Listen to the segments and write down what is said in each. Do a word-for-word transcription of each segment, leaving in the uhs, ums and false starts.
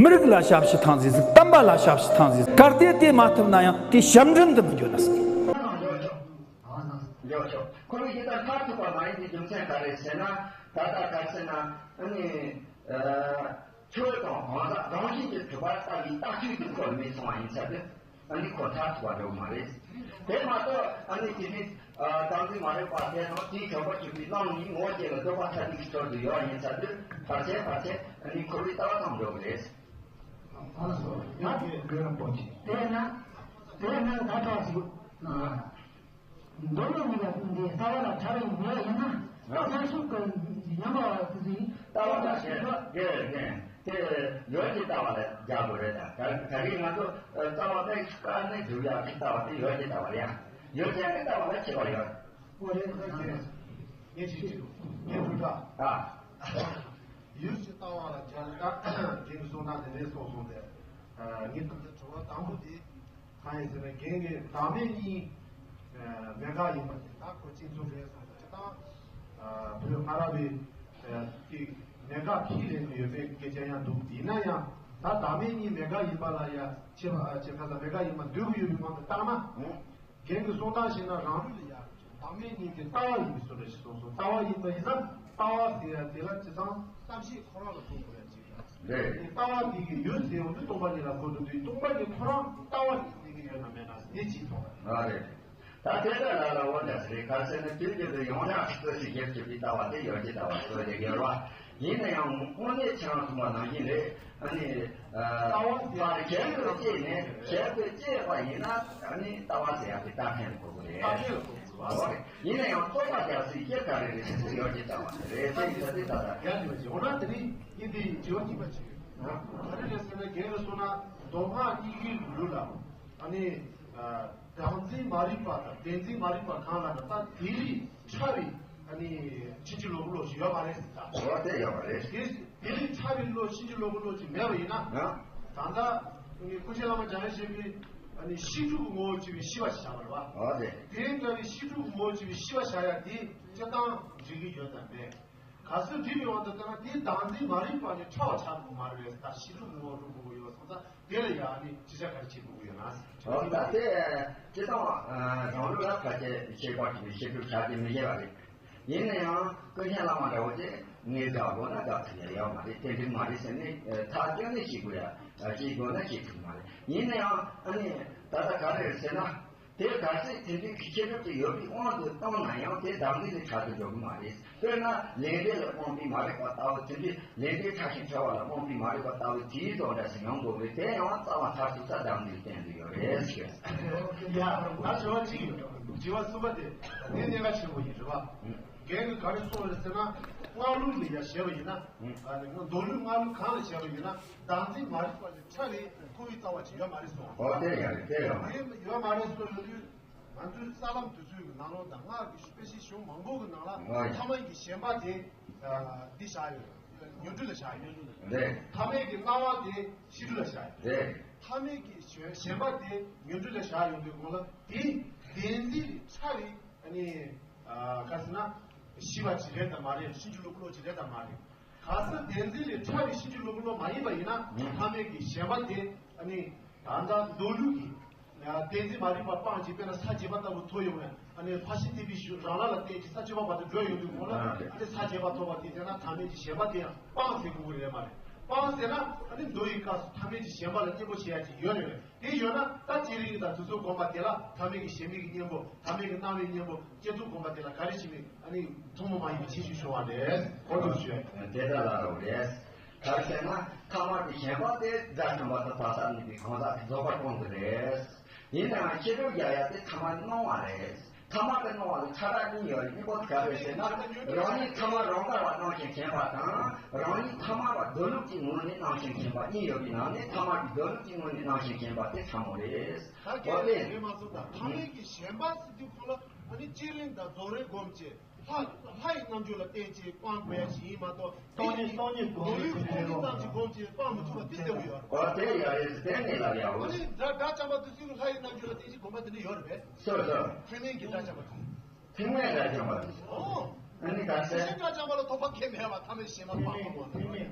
མི་རིགས་ལ་ཞབས་ཕྱི་ཐང་ཟིག་ཟིག་བསྟན་པ་ལ་ཞབས་ཕྱི་ཐང་ཟིག་ཟིག་གལ་ཏེ་དེ་མ་ཐུབ་ན་ཡང་དེ་ཞབས་འདྲེན་དུ་མི་འགྱུར་ན་ཟིག་འགྱོ་ཆོག་འགྱོ་ཆོག་ཁོ་བོས་ཇི་ལྟར་མཐར་ཐུག་པ་མ་ཡིན་པའི་རྒྱུ་མཚན་ག་རེ་ཟེར་ན། ད་ལྟ་ག་རེ་ཟེར་ན་ཨ་ནི་ཨ། ཆོས་དང་གང་ཟག་རང་བཞིན་གྱིས་གྲུབ་པ་ལྟ་བུའི་ལྟ་སྤྱོད་དེ་ཁོ་མེད་སོང་བ་ཡིན་ཚད་དུ་ཨ་ནི་ཁོ་མཐར་ཐུག་པ་འགྲོ་གི་མ་རེད། དེ་མ་གཏོགས་ཨ་ནི་དེ་ནི་དམ་ཚིག་མ་རིག་པ་དེ་དང་དེའི་བྱ་བ་བྱེད་པའི་ལམ་ནི་ངོ་བོ་ཅན་ལ་ལྡོག་པ་ཐ་དད་ཀྱི་ཚུལ་དུ་ཡོད་ཡིན་ཚད་དུ་ཕལ་ཆེར་ཕལ་ཆེར་ཨ་ནི་ཁོ་བོའི་ལྟ་བ་དང་འགྲོ་གི་རེད། ཡང་དེ་ལ་དེ་ན་དེ་ན་ད་ལྟ་ཞིག་མདོ་ལུགས་གཉིས་ཀ་འདི་ལྟ་བ་ལ་ཐར་བའི་མེད་ཡིན་ན་ད་སེམས་ཤུགས་ཀྱི་ཉམས་པ་དེ་ཚོའི་ལྟ་བ་ལ་ཞེན་པ་དེ་ཡོད་ཀྱི་ལྟ་བ་ལ་རྒྱག་དགོས་རེད། ད་ད་ག་རེ་ང་ཚོ་རྩ་བ་ནས་དཀའ་གནད་སྒྲུབ་ཡག་གི་ལྟ་བ་དེ་ཡོད་ཀྱི་ལྟ་བ་རེད། ཡོད་ཀྱི་ལྟ་བ་ལ་ཁྱད་པར་ཡོད། ཨོ་རེད། ངས་ཅིག་ཅིག་ངས་ཕུལ་ད། ཨ། ཡུལ་གྱི་ལྟ་བ་ལ་རྒྱག་ལ་ད་རྒན་གྱི་གསུང་སྟངས་དེ་འདྲས་གསུངས་སོང་སྟེ། ངས་ད་ལྟ་དྲི་བ་དང་པོ་དེ། གང་ཡིན་ཟེར་ན་རྒན་གྱིས་བདག་མེད་གཉིས་མེད་དགག་ཡིན་པ་དེ་ད་ཁོ་གཅིག་མཚུངས་རེད་གསུངས་ཏེ། སྤྱིར་བཏང་བོད་སྔ་རབས་པའི་དེ་མེད་དགག་ཕྱིས་ལེན་དུ་ཡོད་པའི་སྐད་ཆ་ཡང་འདུག་ཡིན་ན་ཡང་ད་བདག་མེད་གཉིས་མེད་དགག་ཡིན་པ་ལ་ཡང་ཆེ་བ་ཆེ་ཁ་ས་མེད་དགག་ཡིན་པ་འདོད་ཀྱི་ཡོད་པའི་དབང་དུ་བཏང་ན། རྒན་གྱི་གསུང་སྟངས་བཞིན་ན་རང་ལུགས་ལ་ཡང་བདག་མེད་གཉིས་དེ་ལྟ་བ་ཡིན་པའི་བཟོ་འདྲ་ཞིག་གསུངས་སོང་། ལྟ་བ་ཡིན་པ་ཡིན་ན་ལྟ་བ་ཟེར་ཡ་དེ་ལ་སྤྱིར་བཏང་བསམ་ཤེས་ཁོ་རང་ལ་གོ་དགོས་ཡ་ཅིག་རེད། ལྟ་བ་དེ་གི་ཡུལ་ཟེར་བ་དེ་སྟོང་པ་ཉིད་ལ་གོ་འགྲོ་དུས་སྟོང་པ་ཉིད་ཁོ་རང་ལྟ་བ་ཡིན་ཟེར་གི་ཡོད་ན་མེད་ན་དེ་གཅིག་ཐོག་རེད། ད་དེ་ལྟར་ལ་ལ་འོ་འདྲ་ཟེར་ག་ཟེར་ན་དུས་རྒྱུན་དུ་ཡང་དག་ཅིག་ཏུ་ཞིག་ཞེས་བརྗོད་པའི་ལྟ་བ་དེ་ཡོད་ཀྱི་ལྟ་བ་ཟེར་བ་དེ་ཡོད་རེད་བ། ཡིན་ན་ཡང་དངོས་གནས་ཁྱེད་རང་གསུངས་པ་ནང་བཞིན་རེད། ཨ་ནི། ལྟ་བ་ཟེར་ཡ་གཞན་དུ་སྐྱེས་ནས་གཞན་དུ་སྐྱེས་པ་ཡིན་ན་ཨ་ནི་ལྟ་བ་ཟེར་ཡ་དེ་ལྟ་མཁན་ལ་གོ་དགོས་རེད། ལྟ་མཁན་ལ་གོ་དགོས་རེད། ཡིན་ན་ཡང་རྟོག་པ་རྒྱག་སའི་སྐྱེ་ག་རེ་རེད་ཟེར་ཡོད་ཀྱི་ལྟ་བ་རེད་ཟེར་གྱི་ད་དེ་ལྟ་ད། ཡང་ཡོད་ཀྱི་འོ་ན་དེ་ནི་ཡིན་དེ་དྲི་བ་གཉིས་པ་ཅིག་ཡོད། ག་རེ་རེད་ཟེར་ན་རྒན་ལ་སོང་ན་མདོ་སྔགས་གཉིས་ཀའི་ལུགས་ལ་ཨ་ནི། བདག་འཛིན་མ་རིག་པ་དང་བདེན་འཛིན་མ་རིག་པ་གང་ལ་ན་ད་དེ་ལས་ཕྲ་བའི་ཨ་ནི་ཕྱིན་ཅི་ལོག་གི་བློ་ཞིག་ཡོད་མ་རེད་ཟེར་ད། འོ་དེ་ཡོད་མ་རེད། དེ་དེ་ལས་ཕྲ་བའི་བློ་ཕྱིན་ཅི་ལོག་གི་བློ་ཅིག་མེད་པ་ཡིན་ན། ཡང་། ད་ལྟ་ཀུན་མཁྱེན་བླ་མ་འཇམ་དབྱངས་བཞད་པའི་ཨ་ནི་ཤེས་སྒྲུབ་ཀྱི་ངོ་བོ་ཆེ་བའི་ཤེས་པ་ཞིག་བཞག་པ་རེད་བ། འོ་དེ། དེ་ལྟ་བུའི་ཤེས་སྒྲུབ་ཀྱི་ངོ་བོ་ཆེ་བའི་ཤེས་པ་བཞག་ཡ་དེ་སྤྱིར་བཏང་འགྲིག་གི་ཡོད་དམ་མེད། གལ་སྲིད་འགྲིག་པའི་དབང་དུ་བཏང་ན་དེའི་བདག་འཛིན་མ་རིག་པ་ནི་ཕྲ་བ་ཆགས་དགོས་མ་རེད་ཟེར་ད་ཤེས་སྒྲུབ་ཀྱི་ངོ་བོ་སྒྲུབ་དགོས་ཀྱི་ཡོད་སོང་ཙང་དེ་ལ་ཡང་ནི་ཅི་བྱ་ག་རེ་བྱེད་དགོས་ཀྱི་ཡོད་ན་ཟེར། འོ་ད་དེ་སྤྱིར་བཏང་རང་ལུགས་ལ་ཕལ་ཆེར་ཤེས་པ་གཅིག་ནི་ཤེས་སྒྲུབ་བྱ་རྒྱུ་མི་བྱེད་པ་རེད། ཡིན་ན་ཡང་ཀུན་མཁྱེན་བླ་མ་འདྲ་བོ་དེ་ངས་དགག་དགོས་ན་དགག་ཐུབ་ཡ་ཡོད་མ་རེད། དེ་འགྲིག་མ་རེད་ཟེར་ནས་ཐག་བཅད་ནས་བྱེད་དགོས་ཡ་བྱེད་དགོས་ན་བྱེད་ཐུབ་མ་རེད། ཡིན་ན་ཡང་ཨ་ནི་ད་ལྟ་ག་རེ་རེད་ཟེར་ན། དེ་གལ་སྲིད་དེ་འདྲའི་ཤེས་སྒྲུབ་ཀྱི་ཡོད་པའི་དབང་དུ་བཏང་ན་ཡང་དེ་བདག་འཛིན་ལས་ཕྲ་དུ་འགྲོ་གི་མ་རེད། དཔེར་ན་ལས་འབྲས་ལ་དབང་པའི་མ་རིག་པ་ལྟ་བུ་དེ་འདྲའི་ལས་འབྲས་ཕྲ་ཞིང་ཕྲ་བ་ལ་དབང་པའི་མ་རིག་པ་ལྟ་བུ་དེའི་དོན་འདྲ་ཞིག་ཡོང་དགོས་པས་དེ་ཡང་རྩ་བ་མཐར་ཐུག་ས་བདག་འཛིན་བསྟན་དུ་ཡོད་རེད་ཞེས། ཡ། ད་དྲི་བ་གཅིག་ཡོད། དྲི་བ་གསུམ་པ་དེ་དེ་གནད་འགག་ཆེན་པོ་ཡིན་རེད་བ། རྒན་གྱིས་ག་རེ་གསུངས་རེད་ཟེར་ན་སྔགས་ལུགས་ལ་ཡ་བྱས་པ་ཡིན་ན། མདོ་ལུགས་སྔགས་ལུགས་གང་ལ་བྱས་པ་ཡིན་ན་བདག་འཛིན་མ་རིག་པ་ལས་ཕྲ་བའི་ཁོ་བོའི་རྩ་བ་ཅིག་ཡོད་མ་རེད་གསུངས། ཨོ་དེ་ཡང་རེད། དེ་ཡང་རེད། དེ་ཡོད་མ་རེད་གསུངས་ཡོད་དུས་ང་ཚོའི་ས་ལམ་དུས་ཚོད་ཀྱི་ནང་ལོགས་དང་སྔགས་ཀྱི་དཔེ་ཆའི་གཞུང་མང་པོ་གི་ནང་ལ་ཨོ་ཐ་མལ་གྱི་ཞེན་པ་དེ་འདི་བཞག་ཡོད། ཉོན་སྒྲིབ་ལ་བཞག་ཡོད། རེད། ཐ་མལ་གྱི་སྣང་བ་དེ་ཤེས་སྒྲིབ་ལ་བཞག་ཡོད། རེད། ཐ་མལ་གྱི་ཞེན་པ་དེ་ཉོན་སྒྲིབ་ལ་བཞག་ཡོང་དུས་གོང་ལ་དེ་བདེན་འཛིན་ལས་ཕྲ་བའི་ཨ་ནི་ག་ཟེར་ན་ཤེས་པ་ཅིག་རེད་དམ་མ་རེད། ཕྱིན་ཅི་ལོག་གི་བློ་ཅིག་རེད་དམ་མ་རེད། གལ་སྲིད་བདེན་འཛིན་ལས་ཕྲ་བའི་ཕྱིན་ཅི་ལོག་གི་བློ་མ་ཡིན་པ་ཡིན་ན་ཐ་མལ་གྱི་ཞེན་པ་དེ་ཨ་ནི་ད་ལྟ་མདོ་ལུགས་ཀྱི་བདེན་འཛིན་མ་རིག་པ་སྤངས་ཀྱི་དཔེར་ན་ས་བརྒྱད་པ་ལྟ་བུ་ཐོབ་ཡོང་ན་ཨ་ནི་ཕར་ཕྱིན་ཐེག་པའི་གཞུང་རང་ལ་ལ་བརྟེན་ཅིང་ས་བཅུ་པ་བར་དུ་འགྲོ་ཡོང་དུས་གོང་ལ་ཨ་ནི་ས་བརྒྱད་པ་ཐོབ་པ་དེ་བྱས་ན་ཐ་མལ་གྱི་ཞེན་པ་དེ་ཡང་སྤངས་ཟེར་དགོས་ཀྱི་རེད་མ་རེད། སྤངས་ཟེར་ན་ཨ་ནི་མདོ་ཡི་སྐབས་སུ་ཐ་མལ་གྱི་ཞེན་པ་ལ་གཉེན་པོ་བྱེད་ཡ་ཅིག་ཡོད་རེད། དེ་ཡོད་ན་ད་སྤྱིར་ཡིན་ད་དུས་ཚོད་སྒོམ་པ་དེ་ལ་ཐ་མལ་གྱི་ཞེན་པའི་གི་གཉེན་པོ་ཐ་མལ་གྱི་སྣང་བའི་གཉེན་པོ་སྐྱེ་ཚུལ་སྒོམ་པ་དེ་ལ་ག་རེ་བྱེད་མིན་ཨ་ནི་ཐུན་མོང་མ་ཡིན་པའི་ཁྱད་ཆོས་བྱུང་བ་རེད། ཁོ་ཚོ་ཞུ་ཡ། དེ་ལྟར་ལ་རོགས་རེད། ག་རེ་ཟེར་ན་ཐ་མལ་གྱི་ཞེན་པ་དེ་དགྲ་བཅོམ་པ་དང་བག་ཆགས་མེད་པའི་གང་ཟག་གི་རྫོགས་པར་སྤངས་ཀྱི་རེད། ཡིན་ནའང་ཤེས་སྒྲིབ་རྒྱག་ཡ་དེ་ཐ་མལ་སྣང་བ་རེད། ཐ་མལ་གྱི་སྣང་བ་ལ་ཁྱབ་བསྒྲགས་གཉིས་ཡོད་རེད། གཉིས་པོ་ག་རེ་ཟེར་ན་རང་ཉིད་ཐ་མལ་རང་དགར་བ་སྣང་ཞིང་མཁྱེན་པ་དང་རང་ཉིད་ཐ་མལ་བ་རྡོ་ལུགས་ཀྱི་ངོས་ནས་སྣང་ཞིང་མཁྱེན་པ་གཉིས་ཡོད་པའི་ནང་ནས་ཐ་མལ་གྱི་རྡོ་ལུགས་ཀྱི་ངོས་ནས་སྣང་ཞིང་མཁྱེན་པ་དེ་ཕྲ་མོ་རེད། ད་གལ་ཏེ་དེ་མ་སོང་ད་ཐ་མལ་གྱི་ཞེན་པ་ཟེར་དུས་ཁོ་ལ་ཨ་ནི་བསྐྱེད་རིམ་དང་རྫོགས་རིམ་སྒོམ་བྱེད། ལྷ་ལྷ་ཡི་རྣམ་འགྱུར་ལ་བརྟེན་ཅིང་སྤང་དགོས་ཡ་ཞིག་ཡིན་མ་གཏོགས་སྟོང་ཉིད་སྟོང་ཉིད་སྒོམ་ནུས་ཀྱི་ཐུན་མོང་ཙམ་ཞིག་སྒོམ་ཅིང་སྤང་མི་ཐུབ་པ་དེ་གསལ་པོ་ཡོད་རེད། ཨོ་དེ་ཡ་རེད། དེ་ནི་ལབ་ཡ་འོ། ཨ་ནི་དགྲ་དགྲ་བཅོམ་པ་དེ་ཚོས་ལྷ་ཡི་རྣམ་འགྱུར་ལ་བརྟེན་ཅིང་སྒོམ་པ་དེ་འདྲ་ཡོད་རེད་པས། སོ་སོ། ཐེག་དམན་གྱི་དགྲ་བཅོམ་པ་དེ། ཐེག་དམན་དགྲ་བཅོམ་པ་དེ། ཨོ། ཨ་ནི་ག་ཚད། དེ་བཞིན་དགྲ་བཅོམ་པ་ལ་ཐོགས་པ་གང་ཡང་མེད་པར་ཐ་མལ་ཞེན་པ་སྤངས་པ་མ་ཐེག་དམན།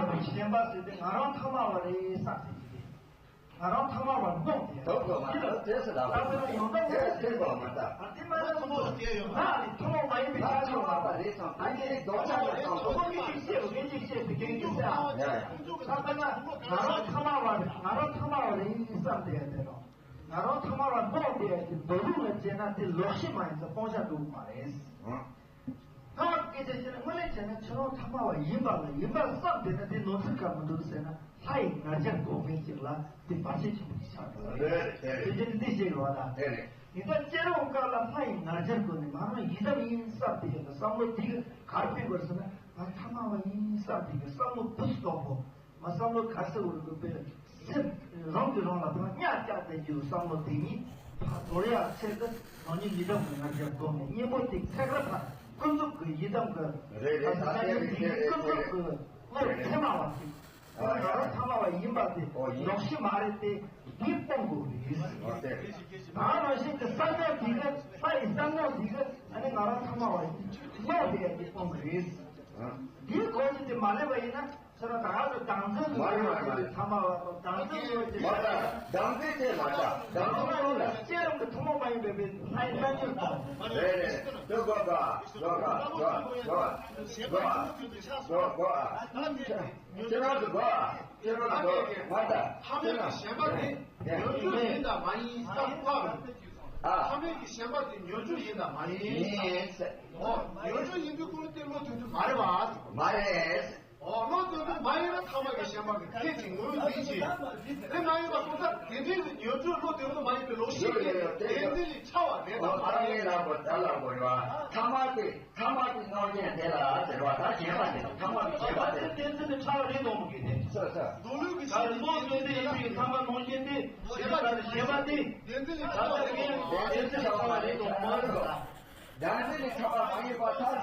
ཡོད་པའི་ཞེན་པ་ཟེར་ཏེ་ང་རང་ཐ་མལ་པ་རེད་བསམ་ཟེར་གྱི་རེད། ང་རང་ཐ་མལ་པར་རྨོངས་ཏེ། དོགས་དགོས་མ་རེད། དེ་སུ་ལ་ད་དཔེར་ན་ཡོང་འབབ་དེ་དེ་དགོས་མ་རེད། ཨ་དེ་མ་ཟད་ལྷག་ནས་ཐུན་མོང་མ་ཡིན་པའི་ལྷག་ཆ་ཆོག་མ་པ་རེད་སོང་། ད་ཁྱེད་རིགས་ལྡོག་ཆ་ལ་སོང་། ཁོ་མི་གཅིག་བཤད་རུ་མི་གཅིག་བཤད་པའི་རྐྱེན་གྱིས་ཟེར། ཡ་ཡ། ད་དཔེར་ན་ང་རང་ཐ་མལ་པ་རེད། ང་རང་ཐ་མལ་པ་རེད་བསམ་སྟེ་དེ་རོ། ང་རང་ཐ་མལ་པར་རྨོངས་ཏེ་དེ་འདོད་ལུགས་ལ་བྱས་ན་དེ་ལོག་ཤེས་མ་ཡིན་ཙང་སྤོང་བྱ་འགྲུབ་མ་རེད། ཧང་། སྔ་བར་སྐད་ཆ་བཤད་ན་དངོས་གནས་བྱས་ན་ཁྱེད་རང་ཐ་མལ་པ་ཡིན་པ་ལ་ཡིན་པ་བསམ་བསྡད་ན་དེ་ནོར་འཁྲུལ་གང་མི་འདུག་ཟེར་ན། ལྷ་ཡི་ང་རྒྱལ་སྒོམ་མཁན་ཅིག་ལ་དེ་བར་ཆད་ཆེན་པོ་ཞིག་ཆགས་འགྲོ་བ་རེད། རེད་རེད། དེ་བཞིན་འདི་ཞིག་ཡོད་ལ། རེད་རེད། ཡིན་ད་སྐྱེ་རུང་སྐབས་ལ་ལྷ་ཡི་ང་རྒྱལ་སྒོམ་ནས་ང་རང་ཡི་དམ་ཡིན་བསམ་སྟེ་ཡོད་ན་བསམ་བློ་འདི་ག་གར་ཕན་དགོས་ཟེར་ན། ང་ཐ་མལ་པ་ཡིན་བསམ་སྟེ་གི་བསམ་བློ་བུ་སྟོབས་པོ། མ་བསམ་བློ་ག་ས་འུར་འུར་པའི་སེམས་རང་གིས་རང་ལ་ཕར་གཉའ་བཅག་པའི་རྒྱུ་བསམ་བློ་དེ་ཉིད་ཕར་དོར་ཡག་ཆེད་དུ་རང་ཉིད་ཡི་དམ་གྱི་ང་རྒྱལ་སྒོམ་ནས་གཉེན་པོ་དེ་ཚད་ག་ཕར་ཀུན་རྫོབ་ཀྱི་ཡི་དམ་གྱི་རེད་རེད། ད་ད་ལྟའི་རིགས་དེ་རེད། ཀུན་རྫོབ་ཀྱི་བློ་ཐེ་མ་བ་ཞིག་ཨ་ང་རང་ཐ་མལ་པ་ཡིན་པ་དེ་ཨོ་ཡིན། ལོག་ཤེས་མ་རེད་དེ་འདི་སྤོང་དགོས་རེད། ཨོ་དེ་རེད། ད་རང་བཞིན་གྱི་བསམ་བློ་དེ་ག་ལྷ་ཡི་བསམ་བློ་དེ་ག་ཨ་ནི་ང་རང་ཐ་མལ་པ་ཡིན་ལོག་དེ་ཡ་དེ་སྤོང་དགོས་རེད། ཨ་འདིའི་སྒོ་ནས་དེ་མ་སླེབས་པ་ཡིན་ན། ཁྱེད་རང་ད་ག་ཚོད་བདག་འཛིན་དུ་མ་རེད་མ་རེད་མ་རེད། ཐ་མལ་པ་དང་བདག་འཛིན་དུ་ཡོད་ཀྱི་མ་རེད། བདག་འཛིན་དེ་མ་རེད། བདག་འཛིན་ཡོང་ལ། ཁྱེད་རང་གི་ཐུན་མོང་མ་ཡིན་པའི་ལྷའི་རྣལ་འབྱོར་དང་། རེད་རེད། དེ་དགོས་པ་དགོས་པ་དགོས་པ་དགོས་པ་དགོས་པ། ཁྱེད་རང་གི་དགོས་པ་ཁྱེད་རང་གི་དགོས་པ་མ་རེད། ཐ་མལ་གྱི་ཞེན་པ་དེ་ཉོན་སྒྲུབ་ཡིན་དང་མ་ཡིན་བསམ་དགོས་པ་རེད། ཨ་ཐ་མལ་གྱི་ཞེན་པ་དེ་ཉོན་སྒྲུབ་ཡིན་དང་མ་ཡིན། ཡིན། ཨོ་ཉོན་སྒྲུབ་ཡིན་པའི་སྐོར་དེ་བློ་དོན་དུ་མ་རེད་བ། མ་རེད། ཨོ་བློ་དོན་དུ་མ་ཡིན་ན་ཐ་མལ་གྱི་ཞེན་པ་གི་ཁྱད་ཀྱིས་ངོས་འཛིན་གྱི། དེ་མ་ཡིན་པ་སོང་ཙང་དེ་འདྲའི་གི་ཉོན་སྒྲུབ་བློ་དོན་དུ་མ་ཡིན་པའི་ལོག་ཤེས་ཀྱི་བདེན་འཛིན་ལས་ཕྲ་བ་རེད་དམ་མ་རེད། ལ་གོ་ད་ལ་གོ་རེད་བ། ཐ་མལ་གྱི་ཐ་མལ་གྱི་རྣམ་གཞག་དེ་ལ་ཟེར་བ་ད་ཞེན་པ་དེ་དང་ཐ་མལ་གྱི་ཞེན་པ་དེ། བདེན་འཛིན་ལས་ཕྲ་བ་རེད་དམ་མ་རེད། ས་ས། མདོ་ལུགས་ཀྱི་ད་བློ་དོན་དུ་ཡིན་པའི་ཐ་མལ་རྣམ་གཞག་དེ་ཞེན་པ་དེ་ཞེན་པ་དེ། བདེན་འཛིན་ལས་ཕྲ་བ་རེད། བདེན་འཛིན་ལས་ཕྲ་བ་རེད་དམ་མ་རེད། བདག་འཛིན་ལས་ཐར་པ་མ་ཡིན་པར་ཐར།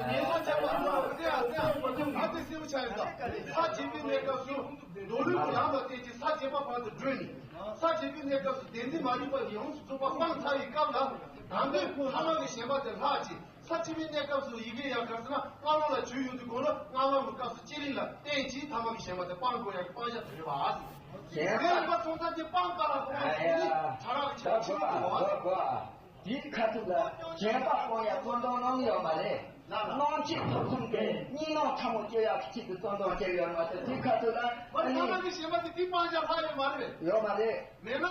ངེས་པར་ཆགས་པ་ལ་བརྟེན་ཡང་བརྟེན་ཡང་ང་ཚོས་གསལ་པོ་ཆགས་ཡིན་ད། ས་བྱེད་པའི་གནས་སྐབས་སུ་མདོ་ལུགས་ཀྱི་ལམ་ལ་བརྟེན་ཅིང་ས་བྱེད་པ་བར་དུ་བགྲོད་ནས། ས་བྱེད་པའི་གནས་སྐབས་སུ་བདེན་འཛིན་མ་རིག་པ་ཡོངས་སུ་རྫོགས་པ་སྤངས་ཚར་བའི་སྐབས་ལ། དམ་པའི་ཐ་མལ་གྱི་ཞེན་པ་དེ་ལྷག་ཅིང་། ས་བྱེད་པའི་གནས་སྐབས་སུ་ཡི་གེ་ཡང་གར་ཟེར་ན་སྔ་ལོགས་ལ་བྱོན་ཡོང་དུས་གོང་ལ་སྔ་ལོགས་ཀྱི་སྐབས་སུ་ཅི་རིགས་ལ་བརྟེན་ཅིང་ཐ་མལ་གྱི་ཞེན་པ་དེ་སྤང་དགོས་ཡ་གི་སྤང་བྱ་དེ་རེད་བ། ཞེན་པ། ཞེན་པ་སོང་ཙང་དེ་སྤང་དཀའ་ལ་སོང་བ་དེ་ནི་ཕྲ་རགས་ཀྱི་ཆ་ཆུང་དུ་བ། དེའི་ཁ་ཐུག་ལ་ཞེན་པ་སྤོང་ཡ་བརྩོན་འགྲུས་གནང་ཡོད་མ་རེད། ལ་ལ། སྣང་མཆེད་ཐོབ་གསུམ་གྱི་གཉིས་སྣང་ཕྲ་མོ་སྐྱེ་ཡག་གི་ཆེད་དུ་བརྩོན་འགྲུས་བྱས་ཡོད་མ་གཏོགས་དེའི་ཁ་ཐུག་ལ་མ་ཨ་ནི་ཐ་མལ་གྱི་ཞེན་པ་དེ་དེའི་སྤང་བྱ་ལྷག་ཡོད་མ་རེད། ཡོད་མ་རེད། མེད་ན་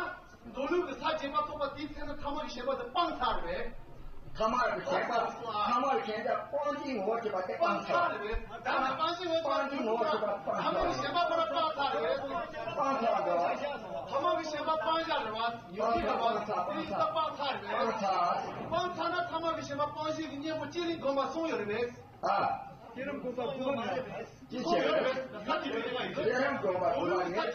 མདོ་ལུགས་ཀྱི་ས་བྱེད་པ་ཐོབ་པ་དེའི་ཚེ་ན་ཐ་མལ་གྱི་ཞེན་པ་དེ་སྤངས་ཚར་རེད། ཐ་མལ་གྱི་ཞེན་པ་ཐ་མལ་གྱི་ཞེན་པ་སྤང་བྱའི་ངོ་བོར་གྱུར་པ་དེ་སྤངས་ཚར་རེད། ད་ནི་སྤང་བྱའི་ངོ་བོ་སྤང་ཚར། ཐ་མལ་གྱི་ཞེན་པ་ཁོ་ན་སྤངས་ཚར་རེད། སྤངས་ཚར་རེད། ཐ་མལ་གྱི་ཞེན་པ་སྤང་བྱ་རེད་བ། ཡོད་ཀྱི་རེད་བ། དེ་ཡིན་ཙང་སྤངས་ཚར་རེད། སྤངས་ཚར་ན་ཐ་མལ་གྱི་ཞེན་པ་སྤང་བྱེད་ཀྱི་གཉེན་པོ་བསྐྱེད་རིམ་སྒོམ་པ་གསུངས་ཡོད་རེད་པས། ཨ། བསྐྱེད་རིམ་སྒོམ་པ་གསུངས་ཡོད་རེད། ཅི་བྱེད་རེད། བསྐྱེད་རིམ་སྒོམ་པ་གསུངས་པ་ངས།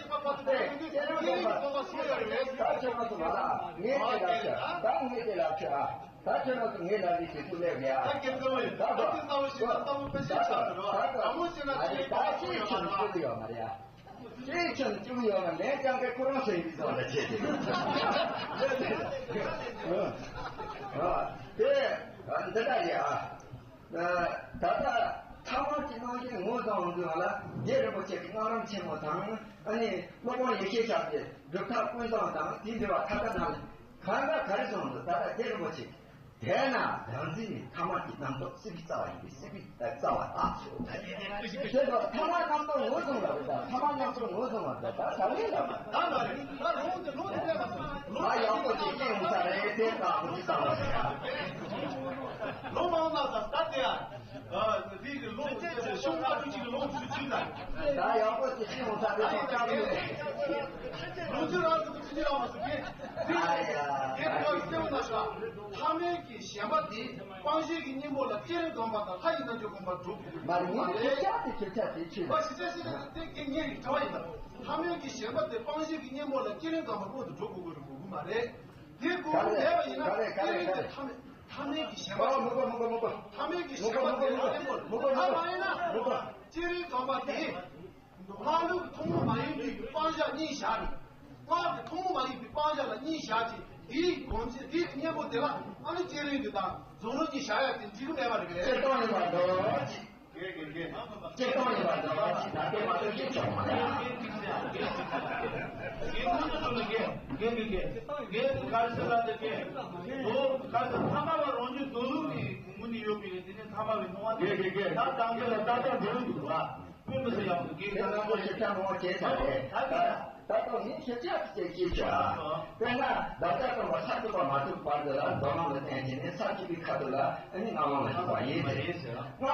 བསྐྱེད་རིམ་སྒོམ་པ་གསུངས་ཡོད་རེད་པས། ད་ཁྱེད་རང་ཚོ་མ་ལ་ངས་དེ་ལ་ཁྱེད་ད་ངས་དེ་ལ་ཁྱེད་ཨ། ད་ཁྱེད་རང་ཚོ་ངས་ལ་ལས་བྱེད་ཚུལ་ལས་ངས་ཨ། ད་ཁྱེད་ཚོ་ཡིན་ད་ད་དེ་ལྟ་བུ་ཞིག་ལ་ལྟ་བུ་དཔེ་ཤེས་ཆགས་འདུག་ར། དྲང་མོ་བཤད་ན་ཅི་ལས་ད་ཀྱང་ཅི་ཁྱོད་ཚོ་ཡོད་མ་རེད་ཨ། ཅིའི་ཕྱིར་བཅུག་ཡོད་ན་ལན་ཀྱང་གི་ཁོ་རང་སེམས་ཀྱི་ཚོགས་ལ་བྱེད་ཀྱི་ཡོད། དེ་འདི་འདྲ་ཡིན་ཨ། ད་ལྟ་ཐ་མལ་གྱི་རྣམ་གཞག་ངོས་བཟུང་འོང་དུས་ལ་རྗེ་རིན་པོ་ཆེ་གི་སྔགས་རམས་ཆེན་མོ་དང་ཨ་ནི་སློབ་དཔོན་ཡེ་ཤེས་ཞབས་ཀྱི་སྒྲུབ་ཐབས་ཀུན་བཟང་དང་དེའི་འབྲེལ་བ་ཁ་ཁ་ནང་ལ་གང་འདྲ་ག་རེ་གསུངས་འདུག་ད་ལྟ་རྗེ་རིན་པོ་ཆེ་གི་དེས་ན་བདག་འཛིན་ནི་ཐ་མལ་གྱི་རྣམ་རྟོག་སྲིད་པའི་རྩ་བ་ཡིན་པས་སྲིད་པའི་རྩ་བ་དག་ཞེས་པ་ཞེས་པ་ཐ་མལ་རྣམ་རྟོག་ངོས་བཟུང་བ་རེད། ད་ཐ་མལ་རྣམ་རྟོག་ངོས་བཟུང་བ་རེད། ད་ད་ངས་ལབ་པ། ད་ལ་རེད། ད་ལོང་དེ་ལོང་དེ་ལས་ལ་ལོང་ད་ཡག་པོ་ཅིག་ཤེས་ཡོང་ས་རེད། དེ་དག་པོ་ཅིག་བསམ་པ་ཞིག་ལོང་མང་ན་ད་ད་དེ་ཨ་རིག་གི་ལོང་དེ་ཤོང་ད་དུ་ཅིག་ལོང་ཚུལ་ཅིག་ད། ད་ཡག་པོ་ཅིག་ཤེས་ཡོང་ས་རེད། ཁོང་ཀ་མེད། ལོང་ཚུལ་རང་དུ་ཅིག་ལ་མ་སུ་གེ་རིག་ཨ་ཡ་དེ་ལ་སེམས་ན་ཤ་ཐ་མལ་གྱི་ཞེན་པ་དེ་སྤང་བྱའི་གི་གཉེན་པོ་ལ་སྐྱེ་རིང་གོམས་པ་དང་ལྷ་ཡི་རྣལ་འབྱོར་གོམས་པ་འགྲོ་དགོས། མ་རེད། ངས་ཁྱེད་ཅག་དེ་ཁྱེད་ཅག་དེ་ཁྱེད་པ་ཞི་བྱ་ཞི་བྱ་དེ་ངས་རིག་གྲྭ་བ་ཡིན་ལ། ཐ་མལ་གྱི་ཞེན་པ་དེ་སྤང་བྱའི་གི་གཉེན་པོ་ལ་སྐྱེ་རིང་གོམས་པ་སྔོན་དུ་འགྲོ་དགོས་དགོས་རེད། དགོས་ཀྱི་མ་རེད། དེ་དགོས་ཀྱི་མེད་པ་ཡིན་ན་སྐྱེ་རིང་དེ་ཐ་མལ་ཐ་མལ་གྱི་ཞེན་པ་དེ་མུ་ག་མུ་ག་མུ་ག་ཐ་མལ་གྱི་ཞེན་པ་དེ་རང་ཉིད་པོ་མུ་ག་མུ་ག་ད་མ་ཡིན་ན་མུ་ག་སྐྱེ་རིང་གོམས་པ་དེ། སྔགས་ལུགས་ཐུན་མོང་མ་ཡིན་པའི་སྤང་བྱ་གཉིས་བཞག་ནས། སྔགས་ཀྱི་ཐུན་མོང་མ་ཡིན་པའི་སྤང་བྱ་ལ་གཉིས་བཞག་ཅིང་དེའི་སྒོམ་བྱེད་དེའི་གཉེན་པོ་དེ་ལ་ཨ་ནི་སྐྱེ་རིང་དེ་དང་རྫོགས་རིམ་གཉིས་བཞག་ཡ་དེ་འགྲིག་གི་མེད་པ་རེད་པས། སྤྱིར་བཏང་ཡིན་པ་འདྲ་བ་ཅིག་སྤྱིར་བཏང་ཡིན་པ་འདྲ་བ་ཅིག་ད་ལྟའི་མ་གཏོགས་ཤེས་ཆོག་མ་རེད། དཔེ་མི་སྲིད་ཡག་པོ་འདུག་དེ་ནང་པོ་ཞིག་ཆ་མང་བྱས་ས་རེད། ད་ད་ལྟ་ངས་ཞིབ་ཆ་ཅིག་ཅིག་ཞུ་ཨ། དཔེར་ན་བདག་ཅག་དང་བ་ས་ཐུབ་པ་མ་ཐུབ་བར་དུ་ལ་མདོ་སྔགས་ལ་བརྟེན་བྱས་ནས་ས་བཅུ་པའི་ཁ་ཐུག་ལ་ཨ་ནི་སྔགས་ལམ་ལ་ཞུགས་པ་ཡིན་ཟེར། སྔགས་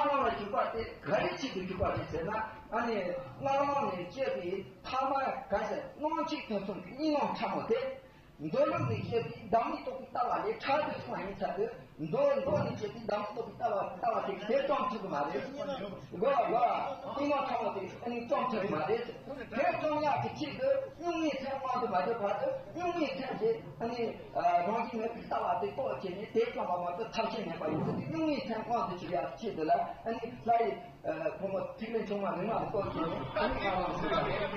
ལམ་ལ་ཞུགས་པ་དེ་ག་རེ་ཆེད་དུ་ཞུགས་པ་རེད་ཟེར་ན། ཨ་ནི་སྔགས་ལམ་ནས་སྐྱེས་པའི་ཐ་མལ་ག་ཟེར་སྣང་མཆེད་དུ་གསུམ་གྱི་གཉིས་སྣང་ཕྲ་མོ་དེ། མདོ་ལུགས་ནས་བཤད་པའི་བདག་མེད་རྟོགས་པའི་ལྟ་བ་ལས་ཕྲ་རྒྱུ་སོང་ཡིན་ཚར་དུས། མདོ་མདོ་ནས་བཤད་པའི་བདག་མེད་རྟོགས་པའི་ལྟ་བ་ལྟ་བ་དེ་དེ་སྐྱོང་ཐུབ་ཀྱི་མ་རེད། གོ་གོ་ཏིང་ངོ་ཐོག་དེ་ཨ་ནི་སྐྱོང་ཐུབ་ཀྱི་མ་རེད། དེ་སྐྱོང་ཡག་གི་ཆེད་དུ་སྨྱུང་གནས་མཚན་དབང་དུ་མ་འཇོག་བར་དུ་སྨྱུང་གནས་མཚན་དེ་ཨ་ནི་རང་བཞིན་མེད་པའི་ལྟ་བ་དེ་རྟོགས་བྱས་ནས་དེ་སྐྱོང་བ་མ་གཏོགས་ཐབས་ཤེས་མེད་པ་ཡིན་ཚུལ་དེ་སྨྱུང་གནས་མཚན་དབང་དུ་བྱེད་ཡག་གི་ཆེད་དུ་ལ་ཨ་ནི་ལྷ་ཡི་ཕོ་མོ་ཐིག་ལེ་ཆུང་མ་རིང་མ་ལ་གཏོགས་བྱས་ནས་ཨ་ནི་ང་རང་ཚོ་ལ།